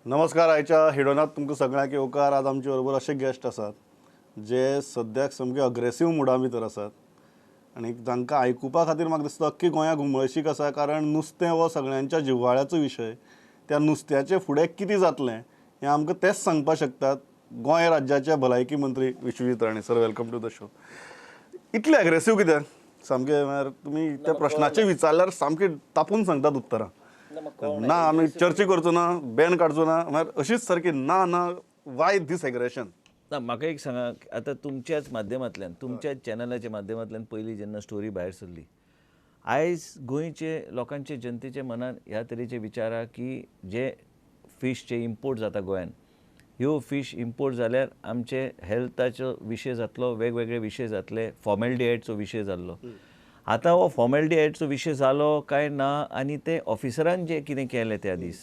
नमस्कार. आयच्या हेडोनात तुमकां सगळ्यांक येवकार. आज आमचे बरोबर अशे गेस्ट आसात जे सद्याक सामके अग्रेसीव मुडा भितर आसात आनी तांकां आयकुपा खातीर म्हाका दिसता अख्खी गोंयाक उमळशीक आसा, कारण नुस्तें हो सगळ्यांच्या जिव्हाळ्याचो विशय. त्या नुस्त्याचें फुडें कितें जातलें हें आमकां तेच सांगपाक शकतात, गोंय राज्याचे भलायकी मंत्री Vishwajit Rane sir. Welcome to the show. इतले अग्रेसीव कित्याक सामके? म्हळ्यार तुमी त्या प्रश्नाचे विचारल्यार सामके तापून सांगतात उत्तरां. ना, आमी चर्चा करचो ना, बॅन काडचो ना, म्हळ्यार अशीच सारकी ना ना. वाय दीस एग्रेशन? ना, म्हाका एक सांगा, आतां तुमच्याच माध्यमांतल्यान, तुमच्याच चॅनलाच्या माध्यमांतल्यान पयलीं जेन्ना स्टोरी भायर सरली, आयज गोंयचे लोकांचे जनतेच्या मनान ह्या तरेचे विचार आहा की जे फीश जे इम्पोर्ट जाता गोंयान, ह्यो फीश इम्पोर्ट जाल्यार आमचे हेल्थाचो विशय जातलो, वेगवेगळे विशय जातले, फॉर्मेल्डिहायडचो विशय जाल्लो. आतां हो फॉर्मेल्डिहायडचो विशय जालो काय ना आनी ते ऑफिसरान जें कितें केलें त्या दीस,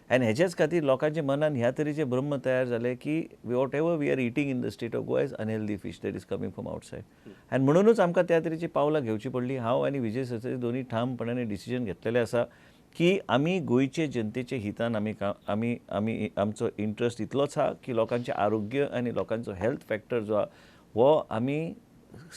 आनी हेच्याच खातीर लोकांच्या मनान ह्या तरेचे ब्रह्म तयार जाले की whatever we are eating in the state of Goa is unhealthy fish that is coming from outside. आनी म्हणुनूच आमकां त्या तरेची पावलां घेवची पडली. हांव आनी विजय सरदेसाय दोनी ठामपणाने डिसिजन घेतलेलें आसा की आमी गोंयचे जनतेचे हितान आमी आमी आमी आमचो इंट्रस्ट इतलोच आहा की लोकांचें आरोग्य आनी लोकांचो हेल्थ फॅक्टर जो आहा हो आमी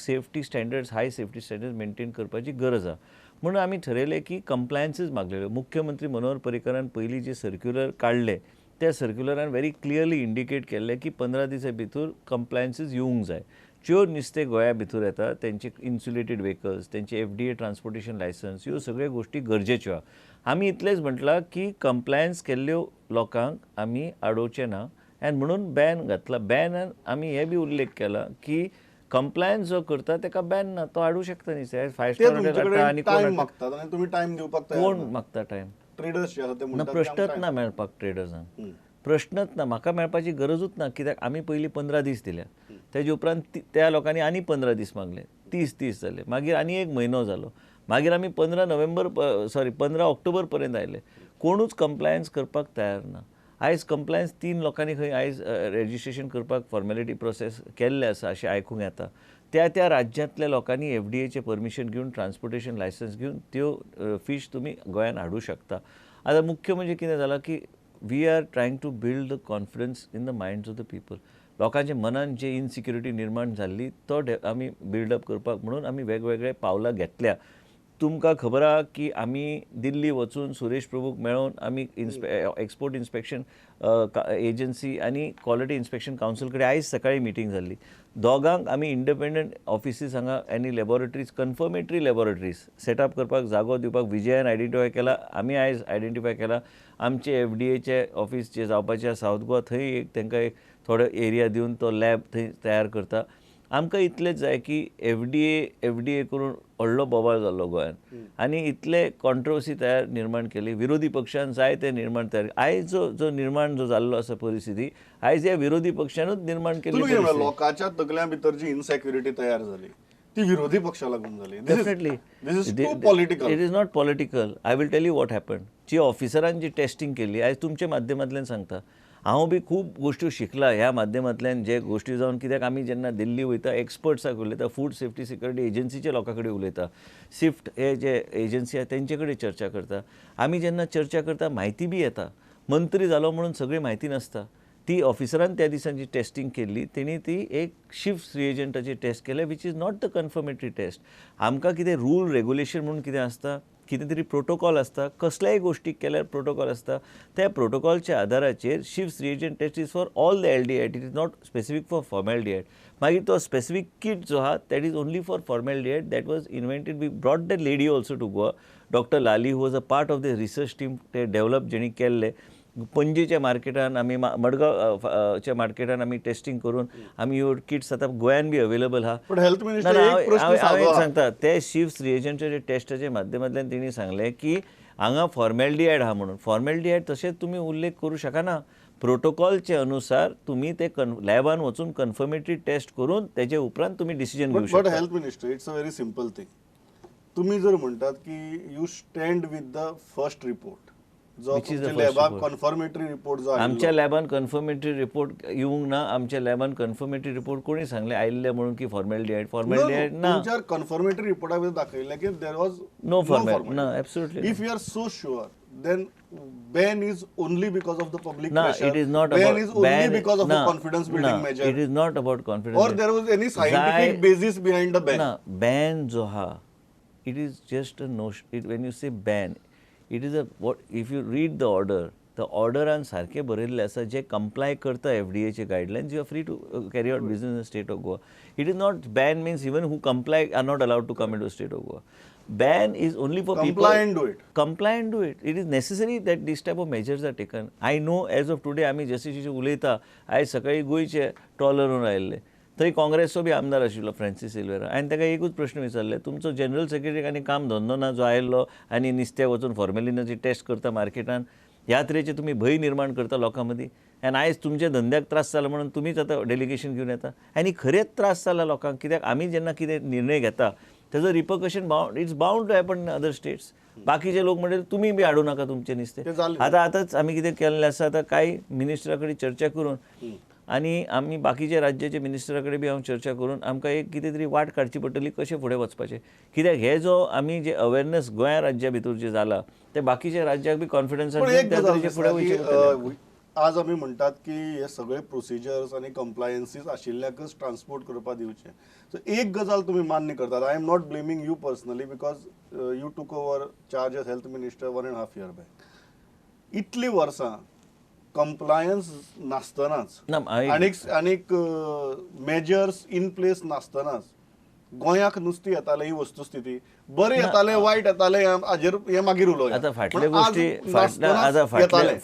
safety standards, high safety standards maintain करपाची गरज आहा. म्हणून आमी ठरयलें की कंप्लायन्सीस मागलेल्यो. मुख्यमंत्री मनोहर पर्रीकरान पयलीं जे सर्क्युलर काडले त्या सर्क्युलरान व्हेरी क्लियरली इंडिकेट केल्लें की 15 दिसां भितर कंप्लायन्सीस येवंक जाय. ज्यो नुस्तें गोंया भितर येता तेंचे इन्सुलेटेड व्हेकल्स, तेंचे एफडीए ट्रान्सपोर्टेशन लायसन्स, ह्यो सगळ्यो गोश्टी गरजेच्यो आहा. आमी इतलेंच म्हटलां की कंप्लायन्स केल्ल्यो लोकांक आमी आडोवचें ना आनी म्हणून बॅन घातला. बॅनान आमी हे बी उल्लेख केला की कंप्लायन्स जो करता तेका बॅन ना, तो हाडूं शकता न्ही. फायव ते स्टार तुमचे हॉटेल कडेन आनी टायम कोण मागतात आनी तुमी टायम दिवपाक तयार कोण ना. मागता टायम? ट्रेडर्स जे आसा ते ना, म्हणटात की प्रश्नच आमकां ना मेळपाक ट्रेडर्सांक, प्रश्नच ना. म्हाका मेळपाची गरजूच ना, कित्याक आमी पयलीं 15 दीस दिल्या, तेजे उपरांत त्या लोकांनी आनी 15 दीस मागले, 30 जाले, मागीर आनी एक म्हयनो जालो, मागीर आमी 15 नोव्हेंबर सॉरी 15 ऑक्टोबर पर्यंत आयले. कोणूच कंप्लायन्स करपाक तयार ना. आयज कंप्लायन्स 3 लोकांनी खंय आयज रेजिस्ट्रेशन करपाक फॉर्मेलिटी प्रोसेस केल्ले आसा अशें आयकूंक येता. त्या त्या राज्यांतल्या लोकांनी एफडीएचें परमिशन घेवन, ट्रान्सपोर्टेशन लायसन्स घेवन त्यो फीश तुमी गोंयान हाडूं शकता. आतां मुख्य म्हणजे कितें जालां की we are trying to build the confidence in the minds of the people. लोकांच्या मनान जे इनसिक्युरिटी निर्माण जाल्ली तो आमी बिल्डअप करपाक म्हणून आमी वेगवेगळे पावलां घेतल्या. तुमकां खबर आहा की आमी दिल्ली वचून सुरेश प्रभूक मेळोवन आमी एक्सपोर्ट इन्स्पेक्शन एजन्सी आनी क्वॉलिटी इन्स्पेक्शन कावन्सिल कडेन आयज सकाळी मिटींग जाल्ली. दोगांक आमी इंडिपेंडंट ऑफिसीस हांगा आनी लॅबोरेटरीज, कन्फर्मेटरी लॅबोरेटरीज सेटअप करपाक जागो दिवपाक विजयान आयडेंटिफाय केला, आमी आयज आयडेंटिफाय केला. आमचे एफडीएचे ऑफिस जे जावपाचे आसा सावथ गोवा, थंय एक तांकां एक थोडो एरिया दिवन तो लॅब थंय तयार करता. आमकां इतलेंच जाय की एफडीए करून व्हडलो बोवाळ जाल्लो गोंयान आनी इतले कॉन्ट्रोवर्सी तयार निर्माण केली विरोधी पक्षान, जाय ते निर्माण तयार. आयज जो जो निर्माण जो जाल्लो आसा परिस्थिती, आयज ह्या विरोधी पक्षानूच निर्माण केल्ली तुमी कितें म्हणटा, परिस्थिती. लोकांच्या तकल्यां भितर जी इनसेक्युरिटी तयार जाली ती विरोधी पक्षा लागून जाली? Definitely. This is too political. It is not political. I will tell you what happen. जी ऑफिसरान जी टेस्टिंग केली, आयज तुमच्या माध्यमांतल्यान सांगता, हांव बी खूब गोश्टी शिकला ह्या माध्यमांतल्यान, जे गोश्टी जावन, कित्याक आमी जेन्ना दिल्ली वयता एक्सपर्ट्साक उलयता, फूड सेफ्टी सिक्युरिटी एजन्सीच्या लोकां कडेन उलयता, सिफ्ट हे जे एजन्सी आहा तेंचे कडेन चर्चा करता. आमी जेन्ना चर्चा करता म्हायती बी येता. मंत्री जालो म्हणून सगळी म्हायती नासता. ती ऑफिसरान त्या दिसान जी टेस्टिंग केल्ली तेणी ती एक शिफ्ट रिएजंटाची टेस्ट केल्या, which is not the confirmatory test. आमकां कितें रूल रेगुलेशन म्हणून कितें आसता, कितें तरी प्रोटोकॉल आसता, कसल्याय गोश्टीक केल्यार प्रोटोकॉल आसता. त्या प्रोटोकॉलच्या आदाराचेर Schiff's reagent test is for all the aldehyde, it is not specific for formaldehyde. मागीर तो स्पेसिफीक किट जो आहा that is only for formaldehyde, that was invented. We brought the lady also to Goa, Doctor Lali, who was a part of the research team ते develop जेणी केल्ले. पणजेच्या मार्केटान आमी, मडगांवच्या मार्केटान आमी टेस्टिंग करून आमी ह्यो किट्स आतां गोंयान बी अवेलेबल आहा. पण हेल्थ मिनिस्टर, ना, एक हांव प्रश्न हांव सादो एक आहा. सांगता, ते शिफ्स रिएजंटाच्या टेस्टाच्या माध्यमांतल्यान तेणी सांगलें की हांगा फॉर्मेल्डिहायड आहा म्हणून. फॉर्मेल्डिहायड तशेंच तुमी उल्लेख करूं शकना. प्रोटोकॉलचे अनुसार तुमी ते लॅबान वचून कन्फर्मेटरी टेस्ट करून तेजे उपरांत तुमी डिसिजन घेवं बट शकता. Health minister, it's a very simple thing. तुम्ही जर म्हणटात की you stand with the first report जो Which is the first लॅबाक report? Confirmatory report जो आयिल्लो. आमच्या लॅबान कन्फर्मेटरी रिपोर्ट येवंक ना. आमच्या लॅबान कन्फर्मेटरी रिपोर्ट कोणी सांगले आयिल्ले म्हणून की फॉर्मेल्डिहायड? फॉर्मेल्डिहायड ना. तुमच्या कन्फर्मेटरी रिपोर्टा भितर दाखयल्लें की there was no formal ना, absolutely. If you are so sure, Then ban is only because of the public ना, pressure. It is not ban is only because of a confidence building measure. It is not about confidence. Or there was any scientific basis behind the ban? ना, ban जो आहा, it is just a notion. When you say ban, it is a what, if you read the order, the ऑर्डरान सारकें बरयल्लें आसा, जे comply करता एफडीएचे guidelines, you are free to carry out business in state of Goa. It is not ban means even who comply are not allowed to come into state of Goa. Ban is only for people comply and do it. Comply and do it. It is necessary that this type of measures are taken. I know as of today आमी जशी जशी उलयता, आयज सकाळी गोंयचे ट्रॉलरून आयिल्ले, थंय काँग्रेसचो बी आमदार आशिल्लो फ्रांसीस सिल्वेरा, हांवें ताका एकूच प्रश्न विचारले, तुमचो जनरल सेक्रेटरी आनी काम धंदो ना जो आयिल्लो आनी निस्त्याक वचून फॉर्मेलिनाची टेस्ट करता मार्केटान, ह्या तरेचे तुमी भंय निर्माण करता लोकां मदीं, आनी आयज तुमच्या धंद्याक त्रास जाला म्हणून तुमीच आतां डेलिगेशन घेवन येता. आनी खरेंच त्रास जाला लोकांक, कित्याक आमी जेन्ना कितें निर्णय घेता तेजो repercussion bound, it's bound to happen in other states. बाकीचे लोक म्हणटा तुमी बी हाडूं नाका तुमचें नुस्तें. आतां आतांच आमी कितें केल्लें आसा, आतां कांय मिनिस्टरा कडेन चर्चा करून आनी आमी बाकीच्या राज्याच्या मिनिस्टरा कडेन बी हांव चर्चा करून आमकां एक कितें तरी वाट काडची पडटली कशें फुडें वचपाचें. कित्याक हे जो आमी जे अवेरनस गोंया राज्या भितर जे जाला ते बाकीच्या राज्याक बी कॉन्फिडन्सान त्या तरेचें फुडें वयचें पडटलें. आज आमी म्हणटात की हे सगळे प्रोसिजर्स आनी कंप्लायन्सीस आशिल्ल्याकच ट्रान्सपोर्ट करपाक दिवचे. सो एक गजाल तुमी मान्य करतात, I am not blaming you personally because you took over charge as health minister 1.5 year back. इतली वर्सां कंप्लायन्स नासतनाच आनीक मेजर्स इन प्लेस नासतनाच गोंयाक नुस्तें येतालें, ही वस्तुस्थिती बरें येतालें वायट येतालें हाजेर हें मागीर उलोवया. आतां फाटल्या गोश्टी आतां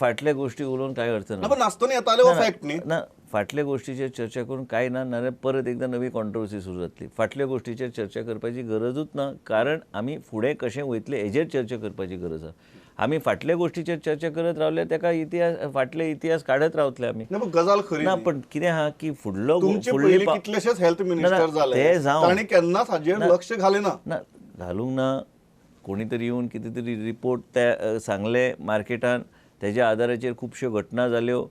फाटल्या गोश्टी उलोवन कांय अर्थ ना. पण नासतना येतालें हो फॅक्ट न्ही. ना, फाटल्या गोश्टीचेर चर्चा करून कांय ना, नाजाल्यार परत एकदां नवी कॉन्ट्रोवर्सी सुरू जातली. फाटल्या गोश्टीचेर चर्चा करपाची गरजूच ना, कारण आमी फुडें कशें वयतले हेजेर चर्चा करपाची गरज आसा. आमी फाटल्या गोश्टीचेर चर्चा करत रावले तेका इतिहास, फाटले इतिहास काडत रावतले आमी. गजाल खरी ना, पण कितें आहा की फुडलो कितलेशेच हेल्थ मिनिस्टर जाले ते जावं तांणी केन्नाच हाजेर लक्ष घालें ना. ना, घालूंक ना, कोणी तरी येवन कितें तरी रिपोर्ट ते सांगले मार्केटान, तेज्या आदाराचेर खुबश्यो घटना जाल्यो,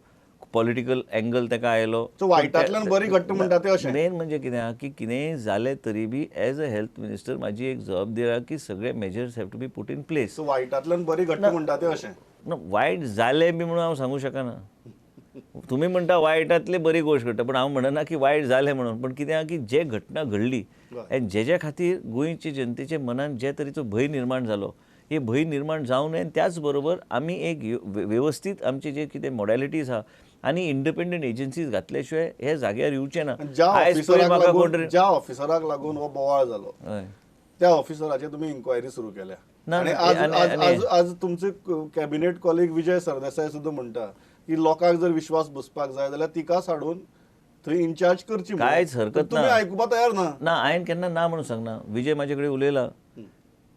पॉलिटिकल एंगल ताका आयलो. वायटांतल्यान बरी घट्ट म्हणटा ते अशें. मेन म्हणजे कितें आहा की कितेंय जालें तरी बी एज अ हेल्थ मिनिस्टर म्हाजी एक जबाबदारी आहा की सगळे measures have to be put in place. वायटांतल्यान बरी घट्ट म्हणटा ते अशें ना, वायट जालें बी म्हणून हांव सांगू शकना. तुमी म्हणटा वायटांतली बरी गोश्ट घडटा, पण हांव म्हणना की वायट जालें म्हणून. पण कितें आहा की जे घटना घडली आनी जेज्या खातीर गोंयचे जनतेच्या मनान जे तरेचो भंय निर्माण जालो, हे भंय निर्माण जावं नये. त्याच बरोबर आमी एक वेवस्थीत आमचे जे कितें मॉडेलिटीज आहा आनी इंडिपेंडंट एजन्सीज घातल्या शिवाय हे जाग्यार येवचें ना. ज्या ऑफिसराक लागून हो बोवाळ जालो त्या ऑफिसराचेर तुमी इन्क्वायरी सुरू केल्या. आनी आज आज तुमचे कॅबिनेट कॉलीग विजय सरदेसाय सुद्दां म्हणटा की लोकांक जर विश्वास बसपाक जाय जाल्यार तिकाच हाडून थंय इन्चार्ज करची. कांयच हरकत ना, तुमी आयकुपाक तयार ना. ना, हांवें केन्ना ना म्हणून सांगना. विजय म्हाजे कडेन उलयला,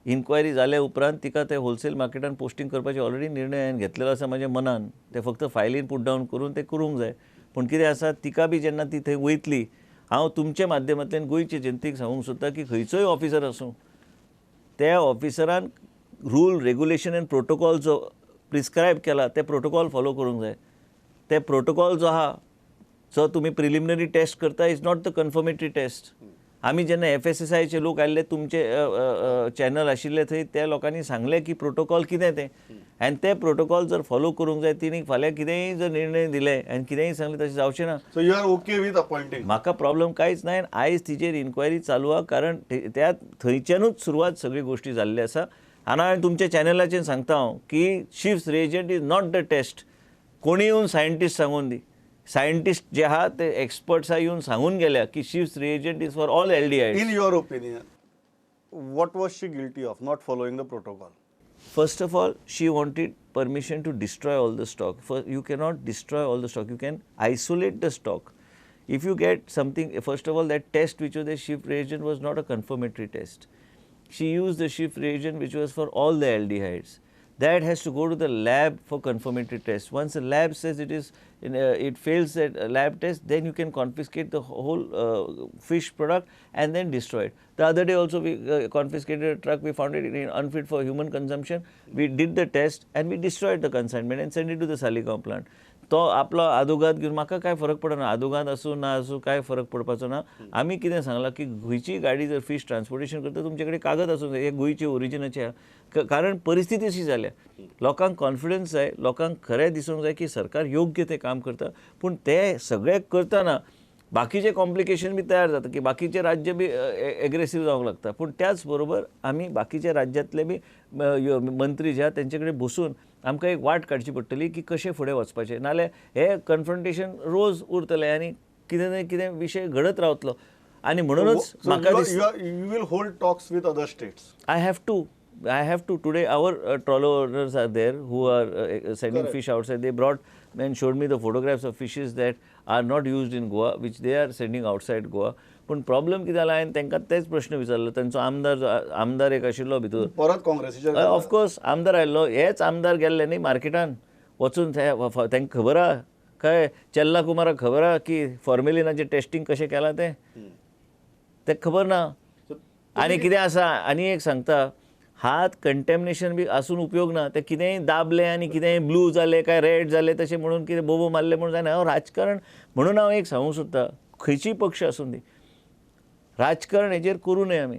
इन्क्वायरी जाल्या उपरांत तिका ते होलसेल मार्केटान पोस्टिंग करपाचे ऑलरेडी निर्णय हांवें घेतलेलो आसा म्हाज्या मनान. ते फक्त फायलीन पुट डावन करून ते करूंक जाय. पूण कितें आसा, तिका बी जेन्ना ती थंय वयतली, हांव तुमच्या माध्यमांतल्यान गोंयचे जनतेक सांगूंक सोदता की खंयचोय ऑफिसर आसूं, त्या ऑफिसरान रूल रेगुलेशन एंड प्रोटोकॉल जो प्रिस्क्रायब केला ते प्रोटोकॉल फॉलो करूंक जाय. ते प्रोटोकॉल जो आहा जो तुमी प्रिलिमिनरी टेस्ट करता is not the confirmatory test. आमी जेन्ना एफएसएसआयचे लोक आयिल्ले तुमचे चॅनल आशिल्ले थंय, त्या लोकांनी सांगलें की प्रोटोकॉल कितें तें, आनी ते प्रोटोकॉल जर फॉलो करूंक जाय तिणी फाल्यां कितेंय जर निर्णय दिले आनी कितेंय सांगलें तशें जावचें ना. So you are okay with appointing? म्हाका प्रॉब्लम कांयच ना. आयज तिचेर इन्क्वायरी चालू आहा, कारण त्या थंयच्यानूच सुरवात सगळी गोश्टी जाल्ली आसा. आनी हांवें तुमच्या चॅनलाचेर सांगता हांव की Schiff's reagent is not the test. कोणी येवन सायंटिस्ट सांगून दी, सायंटिस्ट जे आहा ते एक्सपर्ट्स आहा येवन सांगून गेल्या की Schiff's reagent is for all aldehydes. In your opinion what was she guilty of not following the protocol? First of all, she wanted permission to destroy all the stock. First, you cannot destroy all the stock. You can isolate the stock. If you get something, first of all, that test which was the Schiff reagent was not a confirmatory test. She used the Schiff reagent which was for all the aldehydes. That has to go to the lab for confirmatory test. Once the lab says it is, it fails that lab test, then you can confiscate the whole fish product and then destroy it. The other day also we confiscated a truck, we found it unfit for human consumption. We did the test and we destroyed the consignment and sent it to the Saligao plant. तो आपलो आदोगाद घेवन म्हाका कांय फरक पडना, आदोगाद आसूं ना आसूं कांय फरक पडपाचो ना. आमी कितें सांगलां की गोंयची गाडी जर फीश ट्रान्सपोर्टेशन करता तुमचे कडेन कागद आसूंक जाय, हे गोंयचे ओरिजिनाचे. कारण परिस्थिती अशी जाल्या, लोकांक कॉन्फिडन्स जाय, लोकांक खरें दिसूंक जाय की सरकार योग्य तें काम करता. पूण ते सगळें करतना बाकीचे कॉम्प्लिकेशन बी तयार जाता की बाकीचे राज्य बी एग्रेसीव जावंक लागता. पूण त्याच बरोबर आमी बाकीचे राज्यांतले बी मंत्री जे आहा तेंचे कडेन बसून आमकां एक वाट काडची पडटली की कशें फुडें वचपाचें, नाल्यार हे कन्फ्रंटेशन रोज उरतलें आनी कितें ना कितें विशय घडत रावतलो. आनी म्हणूनच म्हाका you will hold talks with other states. I have to. Today our trawler owners are there who are sending fish outside. They brought and showed me the photographs of fishes that are not used in Goa, which they are sending outside Goa. पूण problem कितें जाला, हांवें तांकां तेच प्रश्न विचारलो. तांचो आमदार एक आशिल्लो भितर, परत काँग्रेसीचेर ऑफकोर्स आमदार आयिल्लो, हेच आमदार गेल्ले न्ही मार्केटान वचून तांकां खबर आहा काय चेल्ला कुमाराक खबर आहा की फॉर्मेलिनाचें टेस्टींग कशें केलां तें, तें खबर ना. आनी कितें आसा, आनी एक सांगता, हात कंटेमिनेशन बी आसून उपयोग ना, ते कितेंय दाबलें आनी कितेंय ब्लू जालें काय रेड जालें तशें म्हणून कितें बोबो मारलें म्हणून जायना. हांव राजकारण म्हणून हांव एक सांगूंक सोदता, खंयचीय पक्ष आसूं दी, राजकारण हेजेर करूं नये. आमी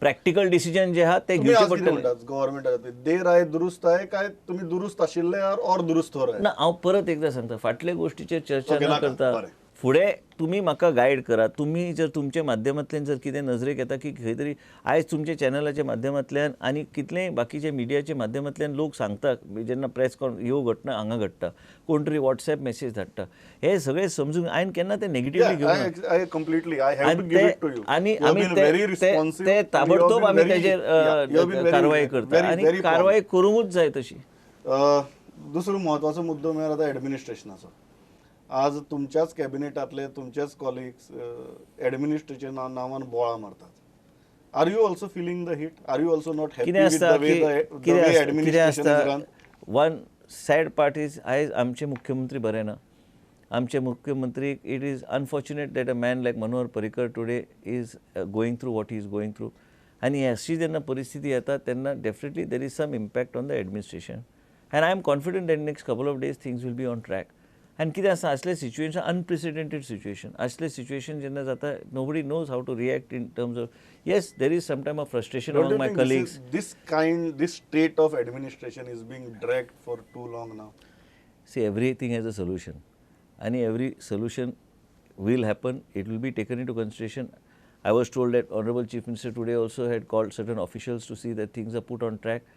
प्रॅक्टिकल डिसिजन जे आहा ते घेवचे पडटले. गव्हर्मेंट देर आहे दुरुस्त आहे काय तुमी दुरुस्त आशिल्ले और दुरुस्त हो ना. हांव परत एकदां सांगता, फाटले गोश्टीचेर चर्चा न करता फुडें तुमी म्हाका गायड करात. तुमी जर तुमच्या माध्यमांतल्यान जर कितें नजरेक येता की खंय तरी आयज तुमच्या चॅनलाच्या माध्यमांतल्यान आनी कितलेय बाकीच्या मिडियाच्या माध्यमांतल्यान लोक सांगता, जेन्ना प्रेस कॉन ह्यो घटना हांगा घडटा, कोण तरी वॉट्सएप मेसेज धाडटा, हे सगळें समजून हांवें केन्ना तें नेगेटिवली घेवना. आनी आमी ते ताबडतोब आमी तेजेर कारवाय करता आनी कारवाय करूंकूच जाय तशी. दुसरो म्हत्वाचो मुद्दो म्हळ्यार आतां एडमिनिस्ट्रेशनाचो. आज तुमच्याच कॅबिनेटांतले तुमचेच कॉलिग्स एडमिनिस्ट्रेशन नांवान बोळा मारतात. Are you also feeling the heat? Are you also not happy with the way the administration is run? One sad part is आयज आमचे मुख्यमंत्री बरे ना. आमचे मुख्यमंत्री, it is unfortunate that a man like Manohar Parrikar today is going through what he is going through. आनी अशी जेन्ना परिस्थिती येता तेन्ना definitely there is some impact on the administration, and I am confident that next couple of days things will be on track. आनी कितें आसा, असलें सिच्युएशन अनप्रेसिडेंटेड सिच्युएशन, असलें सिच्युएशन जेन्ना जाता nobody knows how to react in terms of, yes there is some time of frustration among my colleagues. This kind, this state of administration is being dragged for too long now. See, everything has a solution आनी every solution will happen, it will be taken into consideration. I was told that honourable chief minister today also had called certain officials to see that things are put on track.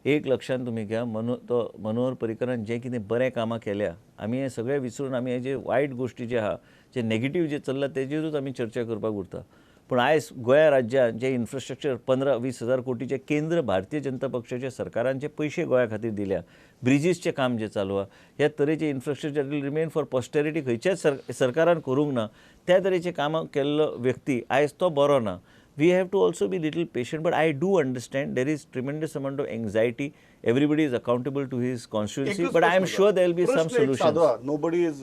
एक लक्षांत तुमी घ्या, तो मनोहर पर्रीकरान जें कितें बरें कामां केल्या, आमी हें सगळें विसरून आमी हे जे वायट गोश्टी जे आहा, जे नेगेटीव जे चल्ला तेजेरूच आमी चर्चा करपाक उरता. पूण आयज गोंया राज्यांत जें इन्फ्रास्ट्रक्चर 15-20 हजार कोटीचें केंद्र भारतीय जनता पक्षाच्या सरकारान जे पयशे गोंया खातीर दिल्या, ब्रिजीसचें काम जें चालू आहा, ह्या तरेचें infrastructure will remain for posterity खंयच्याच सरकारान करूंक ना. त्या तरेचें कामां केल्लो व्यक्ती आयज तो बरो ना. We have to also be little patient, but I do understand there is tremendous amount of anxiety. Everybody is accountable to his constituency, but I am sure there will be some solutions. Nobody is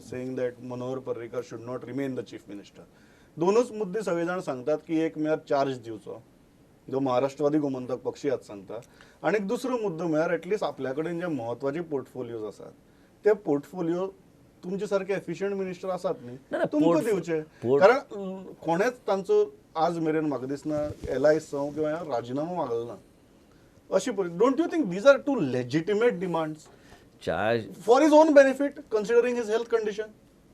saying that Manohar Parrikar should not remain the chief minister. दोनूच मुद्दे सगळे जाण सांगतात की एक म्हळ्यार charge दिवचो, जो महाराष्ट्रवादी गोमंतक पक्षी आज सांगता, आनी दुसरो मुद्दो म्हळ्यार एटलिस्ट आपल्या कडेन जे म्हत्वाचे पोर्टफोलियोज आसात ते पोर्टफोलियो तुमचे सारखे एफिशियंट मिनिस्टर आसात न्ही, तुमकां दिवचे. कारण कोणेच तांचो आज मेरेन म्हाका दिसना एल I सव किंवा राजिनामो मागलो ना. अशी don't you think these are two legitimate demands charge for his own benefit considering his health condition?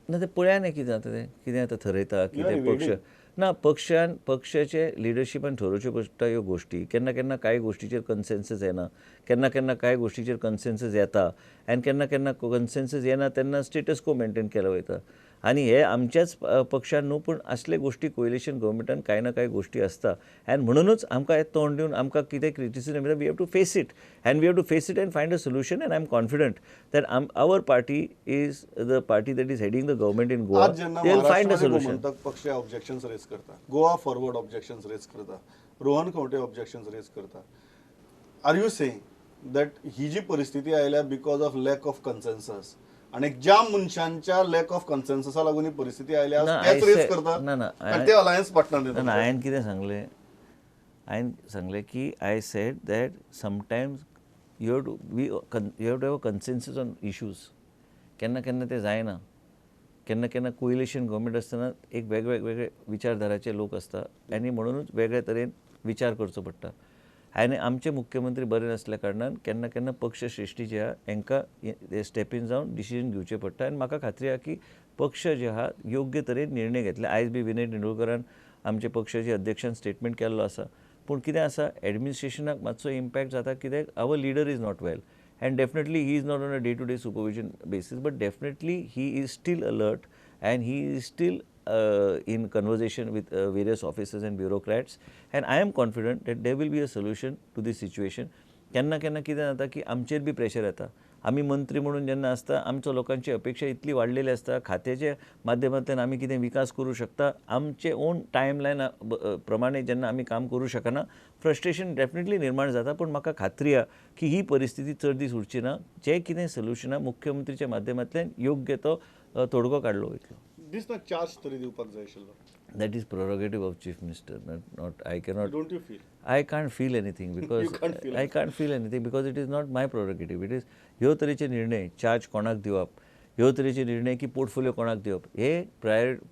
ना, ते पळया न्ही कितें जाता तें, कितें आतां थरयता कितें पक्ष ना, पक्षान पक्षाचे लिडरशिपान ठरोवच्यो पडटा ह्यो गोश्टी. केन्ना केन्ना कांय गोश्टीचेर कन्सेन्सस येना, केन्ना केन्ना कांय गोश्टीचेर कन्सेन्सस येता, आनी केन्ना केन्ना कन्सेन्सस येना तेन्ना स्टेटस को मेंटेन केलो वयता. आनी हे आमच्याच पक्षान न्हू, पूण असले गोश्टी कोएलिशन गव्हर्मेंटान कांय ना कांय गोश्टी आसता, आनी म्हणुनूच आमकां हें तोंड दिवन आमकां कितें क्रिटिसिजम येता, we have to face it, and we have to face it and find a solution. And I am confident that our party is the party that is heading the government in Goa, they will find a solution. पक्ष objections rays करता, Goa forward objections rays करता, Rohan Khaunte objections rays करता. Are you saying that ही जी परिस्थिती आयल्या because of lack of consensus, आनी ज्या मनशांच्या लॅक ऑफ कन्सेन्ससा लागून ही परिस्थिती आयल्या तेच रेज करता? ना ना, ते अलायन्स पार्टनर. ना, हांवें कितें सांगलें, हांवें सांगलें की I said that sometimes you have to have a consensus on issues. केन्ना केन्ना तें जायना. केन्ना केन्ना कोइलेशन गव्हर्मेंट आसतना एक वेगवेगळे विचारधाराचे लोक आसता आनी म्हणूनच वेगळे तरेन विचार करचो पडटा. आनी आमचे मुख्यमंत्री बरे नासल्या कारणान केन्ना केन्ना पक्ष श्रेश्ठी जे आहा हांकां स्टेपीन जावन डिसिजन घेवचें पडटा. आनी म्हाका खात्री आहा की पक्ष जे आहा योग्य तरेन निर्णय घेतले. आयज बी विनय तेंडुलकरान आमचे पक्षाचे अध्यक्षान स्टेटमेंट केल्लो आसा. पूण कितें आसा, एडमिनिस्ट्रेशनाक मातसो इम्पॅक्ट जाता कित्याक our leader is not well and definitely he is not on a day to day supervision basis, but definitely he is still alert and he is still in conversation with various officers and bureaucrats, and I am confident that there will be a solution to this situation. केन्ना केन्ना कितें जाता की आमचेर बी pressure येता. आमी मंत्री म्हणून जेन्ना आसता आमचो लोकांची अपेक्षा इतली वाडलेली आसता, खात्याच्या माध्यमांतल्यान आमी कितें विकास करूं शकता, आमचे ओन टायमलायन प्रमाणे जेन्ना आमी काम करूं शकना फ्रस्ट्रेशन डेफिनेटली निर्माण जाता. पूण म्हाका खात्री आहा की ही परिस्थिती चड दीस उरची ना. जें कितें सोल्युशन आहा मुख्यमंत्रीच्या माध्यमांतल्यान योग्य तो तोडगो काडलो वयतलो. दिसना चार्ज तरी दिवपाक जाय आशिल्लो. That is prerogative of Chief Minister. Not I cannot. Don't you feel? I can't feel anything because I can't feel anything because it is not my prerogative. It is ह्यो तरेचे निर्णय चार्ज कोणाक दिवप, ह्यो तरेचे निर्णय की पोर्टफोलियो कोणाक दिवप हे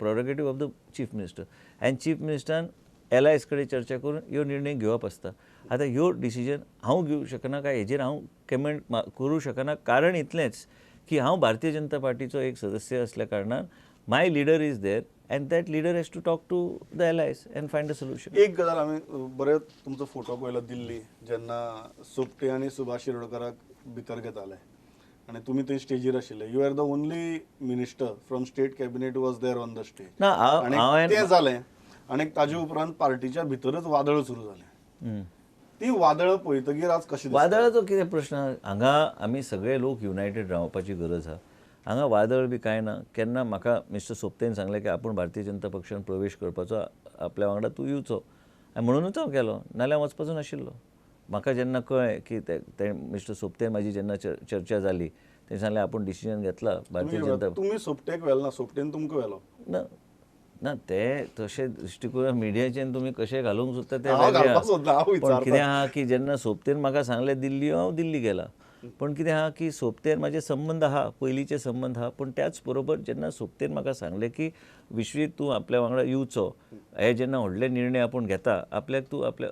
prerogative of the Chief Minister. And Chief मिनिस्टरान एलायज कडेन चर्चा करून ह्यो निर्णय घेवप आसता. आतां ह्यो डिसिजन हांव घेवं शकना काय हेजेर हांव कमेंट करूं शकना, कारण इतलेंच की हांव भारतीय जनता पार्टीचो एक सदस्य असल्या कारणान my leader is there and that leader has to talk to the allies and find a solution. एक गजाल आमी बरें तुमचो फोटो पळयलो दिल्ली जेन्ना सोपटे आनी सुभाष शिरोडकराक भितर घेताले आनी तुमी थंय स्टेजीर आशिल्ले. You are the only minister from state cabinet was there on the stage. ना, आनी तें जालें आनी ताजे उपरांत पार्टीच्या भितरच वादळ सुरू जालें. ती वादळ पळयतगीर आज कशें वादळाचो कितें प्रश्न? हांगा आमी सगळे लोक युनायटेड रावपाची गरज आहा. हांगा वादळ बी कांय ना. केन्ना म्हाका मिस्टर सोपतेन सांगलें की आपूण भारतीय जनता पक्षान प्रवेश करपाचो, आपल्या वांगडा तूं येवचो, आनी म्हणुनूच हांव गेलो, नाल्यार वचपाचो नाशिल्लो. म्हाका जेन्ना कळ्ळें की ते मिस्टर सोपतेन म्हाजी जेन्ना चर्चा जाली तेणें सांगलें आपूण डिसिजन घेतला भारतीय जनता. तुमी सोपटेक व्हेल ना, सोपटेन तुमकां व्हेलो ना. ना ते तशें दृश्टिकोन मिडियाचेर तुमी कशें घालूंक सोदता तें, पण कितें आहा की जेन्ना सोपतेन म्हाका सांगलें दिल्ली, हांव दिल्ली गेला. पण कितें आहा की सोपतेन म्हाजे संबंद आहा, पयलींचे संबंद आहा. पूण त्याच बरोबर जेन्ना सोपतेन म्हाका सांगलें की विश्वीत तूं आपल्या वांगडा येवचो, हे जेन्ना व्हडले निर्णय आपूण घेता आपल्याक तूं आपल्या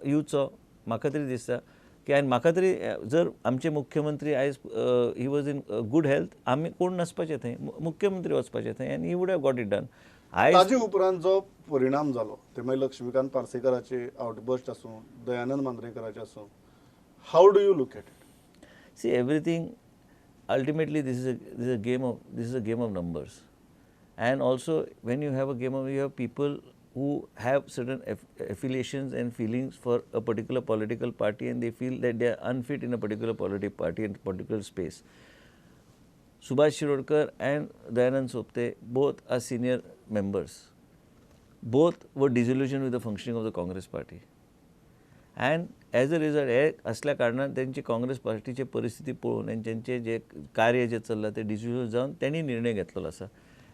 येवचो, म्हाका तरी दिसता की आनी म्हाका तरी जर आमचे मुख्यमंत्री आयज he was in good health, आमी कोण नासपाचे थंय, मुख्यमंत्री वचपाचे थंय आनी he would have got it done. ताजे उपरांत जो परिणाम जालो ते मागीर लक्ष्मीकांत पार्सेकराचे आउटबर्स्ट आसूं, दयानंद मांद्रेकराचे आसूं, how do you look at it? See, everything ultimately this is a game of numbers, and also when you have a game of, you have people who have certain affiliations and feelings for a particular political party and they feel that they are unfit in a particular political party and particular space. Subhash Shirodkar and Dayanand Sopte both are senior members. Both were disillusioned with the functioning of the Congress party. And as a result, हे असल्या कारणान तेंची काँग्रेस पार्टीची परिस्थिती पळोवन आनी तेंचे जे कार्य जे चल्लां ते डिसिजन जावन तेणी निर्णय घेतलेलो आसा.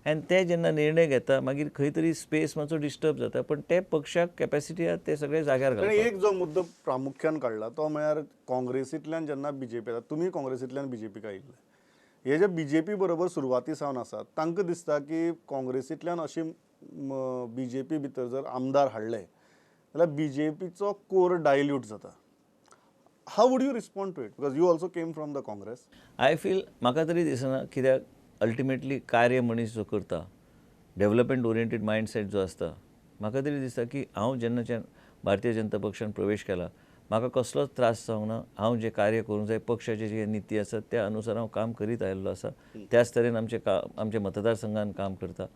आनी ते जेन्ना निर्णय घेता मागीर खंय तरी स्पेस मातसो डिस्टर्ब जाता, पण ते पक्षाक कॅपेसिटी आहा ते सगळे जाग्यार घालपाक. एक जो मुद्दो प्रामुख्यान काडला तो म्हळ्यार काँग्रेसींतल्यान जेन्ना बीजेपी येता, तुमी काँग्रेसींतल्यान बीजेपीक आयिल्ले, हे जे बीजेपी बरोबर सुरवाती सावन आसात तांकां दिसता की काँग्रेसींतल्यान अशी बीजेपी भितर जर आमदार हाडले जाल्यार बीजेपीचो कोर डायल्यूट जाता. How would you respond to it because you also came from the Congress? I feel म्हाका तरी दिसना, कित्याक अल्टिमेटली कार्य मनीस जो करता, डेव्हलपमेंट ओरिएंटेड मायंडसेट जो आसता, म्हाका तरी दिसता की हांव जेन्नाच्यान भारतीय जनता पक्षान प्रवेश केला म्हाका कसलोच त्रास जावंक ना. हांव जें कार्य करूंक जाय, पक्षाचे जे निती आसा त्या अनुसार हांव काम करीत आयिल्लो आसा. त्याच तरेन आमचे मतदारसंघान काम करता.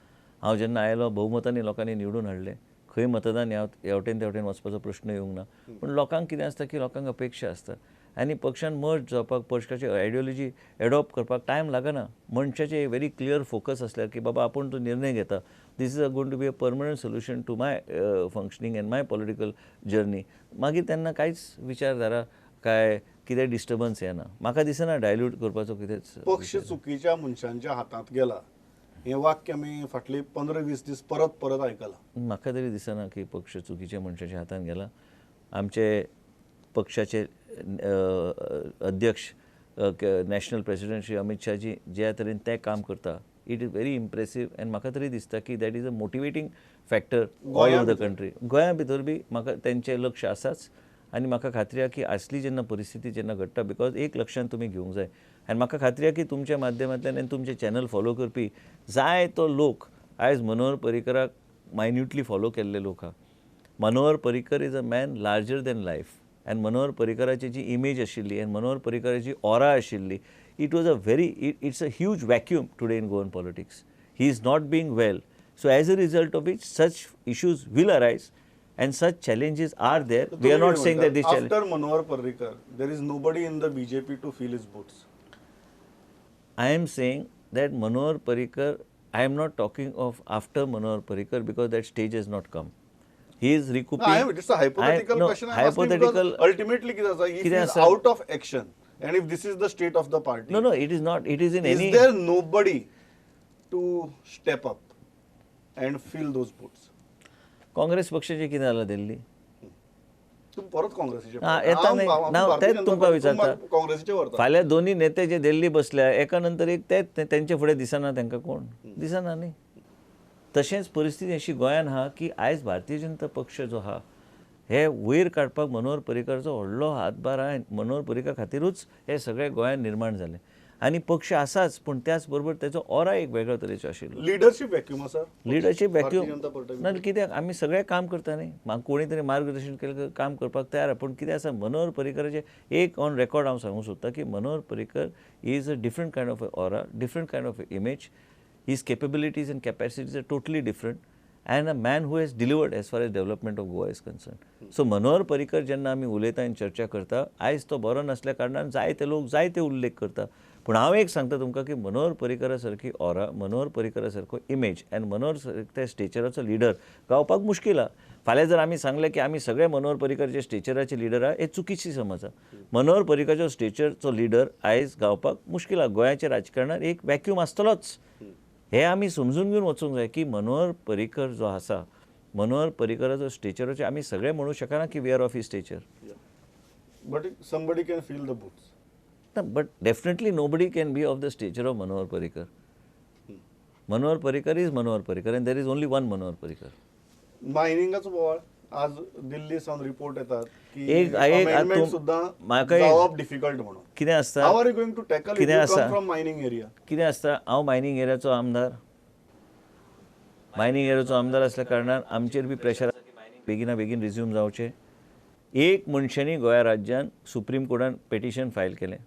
हांव जेन्ना आयलो भोवमतांनी लोकांनी निवडून हाडलें, खंय मतदान ह्या वटेन त्या वटेन वचपाचो प्रश्न येवंक ना. पूण लोकांक कितें आसता की लोकांक अपेक्षा आसता आनी पक्षान मर्ज जावपाक, पक्षाची आयडियोलॉजी एडॉप्ट करपाक टायम लागना. मनशाचें व्हेरी क्लियर फोकस आसल्यार की बाबा आपूण तो निर्णय घेता, this is a going to be a permanent solution to my functioning and my political journey, मागीर तेन्ना कांयच विचारधारा काय कितें डिस्टर्बन्स येना. म्हाका दिसना डायल्यूट करपाचो कितेंच. पक्ष चुकीच्या मनशांच्या हातांत गेला हें वाक्य आमी फाटले 15-20 दीस परत परत आयकलां. म्हाका तरी दिसना की पक्ष चुकीच्या मनशाच्या हातांत गेला. आमचे पक्षाचे अध्यक्ष नॅशनल प्रेसिडेंट श्री अमित शाहजी ज्या तरेन ते काम करता, it is very impressive. And म्हाका तरी दिसता की that is a motivating factor all over the country. गोंया भितर बी म्हाका तेंचें लक्ष आसाच आनी म्हाका खात्री आहा की आसली जेन्ना परिस्थिती जेन्ना घडटा, because एक लक्षांत तुमी घेवंक जाय आनी म्हाका खात्री आहा की तुमच्या माध्यमांतल्यान आनी तुमचें चॅनल फॉलो करपी जाय तो लोक आयज मनोहर पर्रीकराक मायन्युटली फॉलो केल्ले लोक आहा. Manohar Parrikar is a man larger than life. आनी मनोहर पर्रीकराची जी इमेज आशिल्ली आनी मनोहर पर्रीकराची ऑरा आशिल्ली, it was a very it's a huge vacuum today in Goan politics. He is not being well. So as a result of which such issues will arise and such challenges are there. We are not saying that this challenge. After Manohar Parrikar, there is nobody in the BJP to fill his boots. I am saying that Manohar Parrikar, I am not talking of after Manohar Parrikar because that stage has not come. He is recouping. No, it's a hypothetical question. Hypothetical. Ultimately, if he is out of action and if this is the state of the party. No, no, it is not. It is in any. Is there nobody to step up and fill those boots? Congress पक्षाचे कितें जालां दिल्ली? तूं परत काँग्रेसीचे येता न्ही ना, तेच तुमकां विचारता. काँग्रेसीचे व्हरता. फाल्यां दोनी नेते जे दिल्ली बसल्या एका नंतर एक तेच तेंचे फुडें दिसना तांकां कोण दिसना न्ही. तशेंच परिस्थिती अशी गोंयान आहा की आयज भारतीय जनता पक्ष जो आहा हे वयर काडपाक मनोहर पर्रीकराचो व्हडलो हातभार आहा. मनोहर पर्रीकर खातीरूच हे सगळें गोंयान निर्माण जालें आनी पक्ष आसाच, पूण त्याच बरोबर तेचो ऑरा एक वेगळो तरेचो आशिल्लो. लिडरशीप व्हॅक्यूम आसा. लिडरशीप व्हॅक्यूम ना कित्याक आमी सगळें काम करता न्ही, म्हाका कोणी तरी मार्गदर्शन केलें काम करपाक तयार आहा. पूण कितें आसा, मनोहर पर्रीकराचें एक ऑन रेकॉर्ड हांव सांगूंक सोदतां की Manohar Parrikar is a different kind of aura, different kind of image. His capabilities and capacities are totally different and a man who has delivered as far as development of Goa is concerned. So Manohar Parrikar जेन्ना आमी उलयता आनी चर्चा करता, आयज तो बरो नासल्या कारणान जायते लोक जायते उल्लेख करता. पूण हांव एक सांगता तुमकां की मनोहर पर्रीकरा सारकी ऑरा, मनोहर पर्रीकरा सारको इमेज आनी मनोहर त्या स्टेचराचो लिडर गावपाक मुश्कील आहा. फाल्यां जर आमी सांगलें की आमी सगळे मनोहर पर्रीकरचे स्टेचराचे लिडर आहा, हे चुकीची समज आहा. मनोहर पर्रीकरचो स्टेचरचो लिडर आयज गावपाक मुश्कील आहा. गोंयाच्या राजकारणात एक वॅक्यूम आसतलोच, हे आमी समजून घेवन वचूंक जाय की मनोहर पर्रीकर जो आसा, मनोहर पर्रीकराचो स्टेचराचे आमी सगळे म्हणूं शकना की we are of his stature. But somebody can fill the boots. But definitely nobody can be of the stature of Manohar Parrikar. Manohar Parrikar is Manohar Parrikar and there is only one Manohar Parrikar. मायनिंगाचो बोवाळ आज दिल्ली सावन report येतात की amendment सुद्दां जावप difficult म्हणून. कितें आसता, how are you going to tackle if you come from mining area? कितें आसता, हांव मायनिंग एरियाचो आमदार, मायनिंग एरियाचो आमदार आसल्या कारणान आमचेर बी प्रेशर बेगिना बेगीन रिज्यूम जावचें. एक मनशांनी गोंया राज्यान सुप्रीम कोर्टान पेटिशन फायल केलें.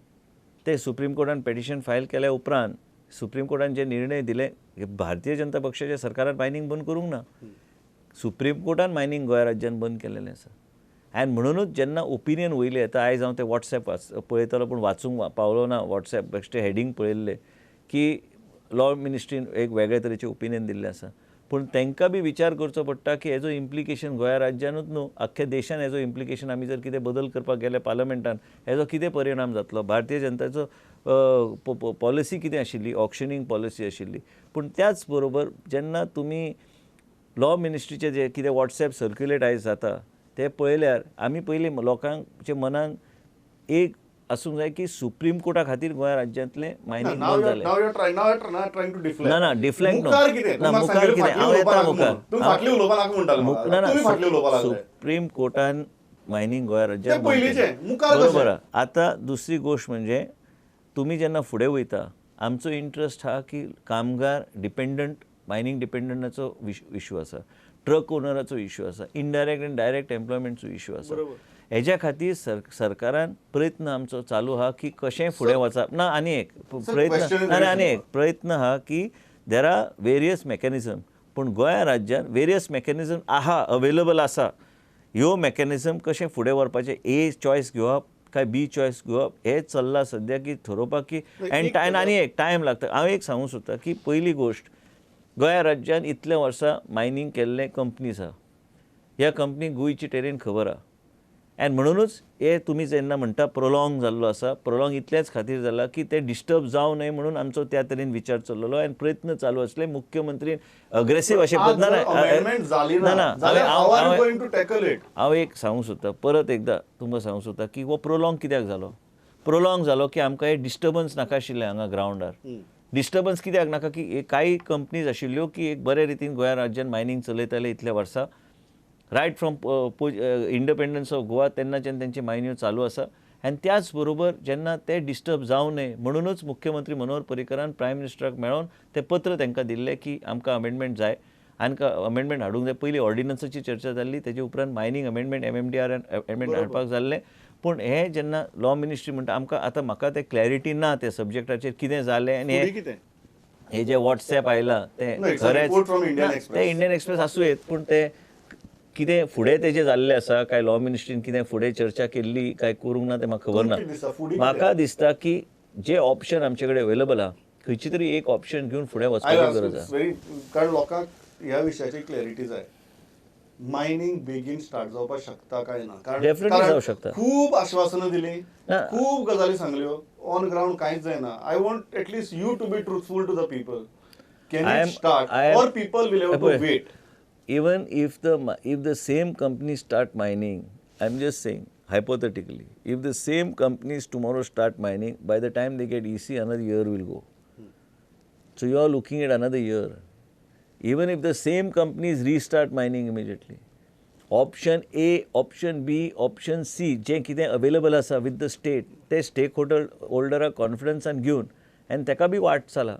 ते सुप्रीम कोर्टान पेटिशन फायल केल्या उपरांत सुप्रीम कोर्टान जे निर्णय दिले, भारतीय जनता पक्षाच्या सरकारान मायनिंग बंद करूंक ना, सुप्रीम कोर्टान मायनिंग गोंया राज्यान बंद केलेलें आसा. आनी म्हणूनच जेन्ना ओपिनियन वयलें येता, आयज हांव तें वॉट्सएप पळयतालो पूण वाचूंक पावलो ना, वॉट्सएप बेश्टें हेडींग पळयल्लें की लॉ मिनिस्ट्रीन एक वेगळे तरेचें ओपिनियन दिल्लें आसा. पूण तांकां बी विचार करचो पडटा की हेजो इम्प्लिकेशन गोंया राज्यानूच न्हू, आख्ख्या देशान हेजो इम्प्लिकेशन आमी जर कितें बदल करपाक गेले पार्लमेंटान हेजो कितें परिणाम जातलो, भारतीय जनताचो पॉलिसी कितें आशिल्ली, ऑक्शनिंग पॉलिसी आशिल्ली. पूण त्याच बरोबर जेन्ना तुमी लॉ मिनिस्ट्रीचे जे कितें वॉट्सएप सर्क्युलेट आयज जाता ते पळयल्यार आमी पयलीं लोकांच्या मनान एक आसूंक जाय की सुप्रीम कोर्टा खातीर गोंया राज्यांतलें मायनिंग बंद जालें. ना ना डिफ्लेक्ट न्हू, मुखार कितें हांव येता मुखार. ना ना, सुप्रीम कोर्टान मायनिंग गोंया राज्यांत बरोबर. आतां दुसरी गोश्ट म्हणजे तुमी जेन्ना फुडें वयता, आमचो इंट्रस्ट आहा की कामगार डिपेंडंट, मायनिंग डिपेंडंटाचो इशू आसा, ट्रक ओनराचो इशू आसा, इनडायरेक्ट आनी डायरेक्ट एम्प्लॉयमेंटचो इशू आसा. हेज्या खातीर सरकारान प्रयत्न आमचो चालू आहा की कशें फुडें वचप ना. आनी एक प्रयत्न ना, आनी एक प्रयत्न आहा की there are various mechanism, पूण गोंया राज्यान वेरियस मॅकॅनिजम आहा, अवेलेबल आसा. ह्यो मॅकॅनिजम कशें फुडें व्हरपाचें, ए चॉयस घेवप काय बी चॉयस घेवप हें चल्लां सद्या की थरोवपाक की एंड टायम आनी एक टायम लागता. हांव एक सांगूंक सोदतां की पयली गोश्ट, गोंया राज्यान इतले वर्सां मायनींग केल्ले कंपनीज आहा, ह्या कंपनीक गोंयची टेरेन खबर आहा. आनी म्हणुनूच हे तुमी जेन्ना म्हणटा प्रोलॉंग जाल्लो आसा, प्रोलॉंग इतल्याच खातीर जाला की ते डिस्टर्ब जावं न्हय म्हणून आमचो त्या तरेन विचार चल्लेलो आनी प्रयत्न चालू आसले. मुख्यमंत्री अग्रेसीव अशें ना ना, हांव एक सांगूंक सोदतां, परत एकदां तुमकां सांगूंक सोदतां की हो प्रोलॉंग कित्याक जालो. प्रोलॉंग जालो की आमकां हे डिस्टर्बन्स नाका आशिल्लें हांगा ग्रावंडार. डिस्टर्बन्स कित्याक नाका की कांय कंपनीज आशिल्ल्यो की एक बरे रितीन गोंया राज्यान मायनींग चलयताले इतल्या वर्सां, right from independence of Goa तेन्नाच्यान तेंची मायन्यो चालू आसा. आनी त्याच बरोबर जेन्ना ते डिस्टर्ब जावं नये म्हणूनच मुख्यमंत्री मनोहर पर्रीकरान प्रायम मिनिस्टराक मेळोन तें पत्र तांकां दिल्लें की आमकां अमेंडमेंट जाय, आमकां अमेंडमेंट हाडूंक जाय. पयलीं ऑर्डिनन्साची चर्चा जाल्ली, तेजे उपरांत मायनींग अमेंडमेंट MMDR amendment हाडपाक जाल्लें. पूण हें जेन्ना लॉ मिनिस्ट्री म्हणटा आमकां आतां म्हाका तें क्लॅरिटी ना त्या सब्जेक्टाचेर कितें जालें. आनी हे जे वॉट्सएप आयलां तें खरेंच तें इंडियन एक्सप्रेस आसूं येत, पूण तें कितें फुडें तेजें जाल्लें आसा काय लॉ मिनिस्ट्रीन कितें फुडें चर्चा केल्ली काय करूंक ना तें म्हाका खबर ना. म्हाका दिसता की जे ऑप्शन आमचे कडेन अवेलेबल आहा खंयची तरी एक ऑप्शन घेवन फुडें वचपाची गरज आसा. कारण लोकांक ह्या विशयाची क्लॅरिटी जाय. मायनींग बेगीन स्टार्ट जावपाक शकता काय ना? कारण डेफिनेटली जावं शकता. खूब आश्वासनां दिली, खूब गजाली सांगल्यो, ऑन ग्रावंड कांयच जायना. I want at least you to be truthful to the people. Can it start or people will have to wait? Even if the same company start mining, I'm just saying hypothetically, if the same companies tomorrow start mining, by the time they get EC, another year will go. So you are looking at another year. Even if the same companies restart mining immediately, option A, option B, option C, जे कितें available आसा with the state, ते stake होल्डराक कॉन्फिडन्सान घेवन आनी तेका बी वाट चला,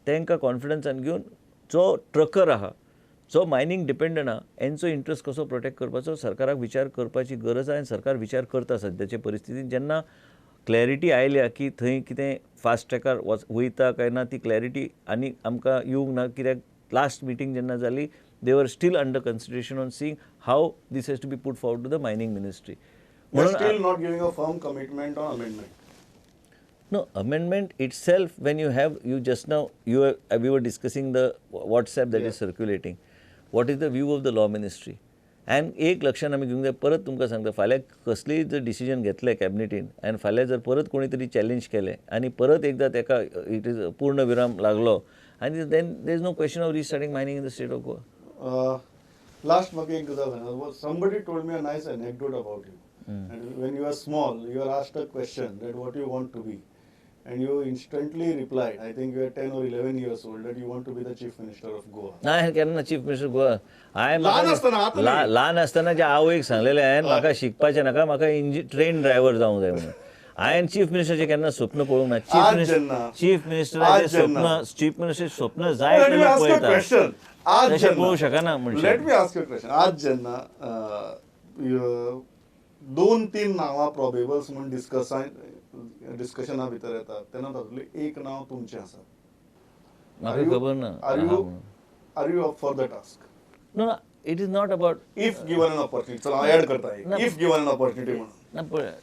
तांकां कॉन्फिडन्सान घेवन जो ट्रकर आहा, जो मायनींग डिपेंडंट आहा, हेंचो इंट्रस्ट कसो प्रोटेक्ट करपाचो सरकाराक विचार करपाची गरज आहा. आनी सरकार विचार करता सद्याचे परिस्थितीन. जेन्ना क्लॅरिटी आयल्या की थंय कितें फास्ट ट्रॅकार वयता काय ना ती क्लॅरिटी आनी आमकां येवंक ना, कित्याक लास्ट मिटींग जेन्ना जाली they were still under consideration on seeing how this has to be put forward to the mining ministry. Still not giving a firm commitment on amendment. No, amendment itself, when you have, you just now, you are, we were discussing the WhatsApp that is circulating. What is the view of the law ministry? And एक लक्षात आमी घेवंक जाय, परत तुमकां सांगता, फाल्यां कसलीय जर डिसिजन घेतलें कॅबिनेटीन आनी फाल्यां जर परत कोणी तरी चॅलेंज केलें आनी परत एकदां तेका it is पूर्ण विराम लागलो आनी then there is no question of restarting mining in the state of Goa. Last म्हाका एक गजाल सांगा, somebody told me a nice anecdote about you. And when you are small, you are asked a question that what you want to be. And you instantly replied, I think you are 10 or 11 years old, that you want to be the Chief Minister of Goa. ना केन्ना chief minister Goa. हांवें ल्हान आसतना ज्या आवयक सांगलेलें हांवें म्हाका शिकपाचें नाका, म्हाका ट्रेन ड्रायव्हर जावंक जाय म्हणून. हांवें चीफ मिनिस्टराचें केन्ना स्वप्न पळोवंक ना. चीफ मिनिस्टराचें स्वप्न, चीफ मिनिस्टर स्वप्न जाय पळयता तशें पळोवंक शकना मनशान. Let me ask you a question. आज जेन्ना दोन तीन नांवां प्रोबेबल्स म्हूण डिस्कशना भितर येतात तेन्ना तातूंतलें एक नांव तुमचें आसा. म्हाका खबर ना. Are you up for the task? No, it is not about if given an opportunity. चल हांव एड करता, if given an opportunity म्हणून. ना, पळय,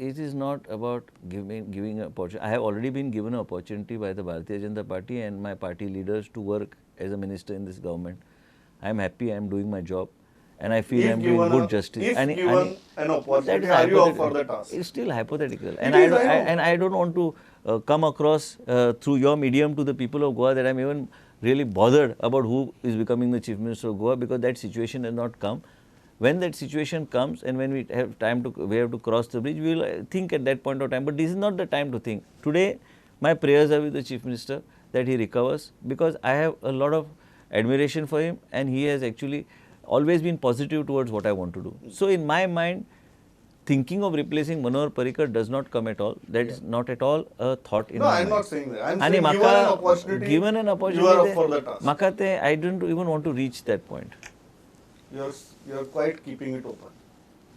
it is not about giving an opportunity. I have already been given an opportunity by the Bharatiya Janata Party and my party leaders to work as a minister in this government. I am happy, I am doing my job. And I feel I am doing good justice. If given an opportunity, are you up for the task? It's still hypothetical. And I don't want to come across through your medium to the people of Goa that I'm even really bothered about who is becoming the Chief Minister of Goa, because that situation has not come. When that situation comes and when we have time to, we have to cross the bridge, we will think at that point of time. But this is not the time to think. Today, my prayers are with the Chief Minister that he recovers, because I have a lot of admiration for him and he has actually always been positive towards what I want to do. So in my mind, thinking of replacing Manohar Parrikar does not come at all. That is not at all a thought in my mind. No, I am not saying that. I am saying given an opportunity, given an opportunity, you are up for the task. Maka te, I don't even want to reach that point. You are quite keeping it open.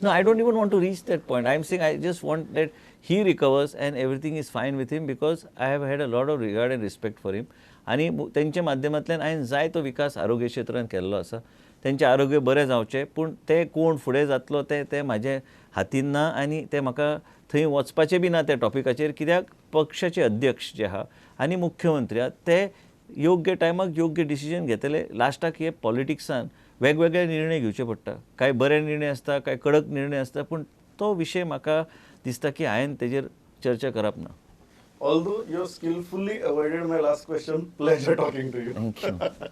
No, I don't even want to reach that point. I am saying I just want that he recovers and everything is fine with him, because I have had a lot of regard and respect for him. आनी तेंच्या माध्यमांतल्यान हांवें जाय तो विकास आरोग्य क्षेत्रान केल्लो आसा. तेंचें आरोग्य बरें जावचें, पूण तें कोण फुडें जातलो तें तें म्हाजे हातीन ना आनी तें म्हाका थंय वचपाचें बी ना त्या टॉपिकाचेर, कित्याक पक्षाचे अध्यक्ष जे आहा आनी मुख्यमंत्री आहा ते योग्य टायमाक योग्य डिसिजन घेतले. लास्टाक हे पॉलिटिक्सान वेगवेगळे निर्णय घेवचे पडटा, कांय बरे निर्णय आसता, कांय कडक निर्णय आसता, पूण तो विशय म्हाका दिसता की हांवें तेजेर चर्चा करप ना. Although you skillfully avoided my last question, pleasure talking to you. Thank you.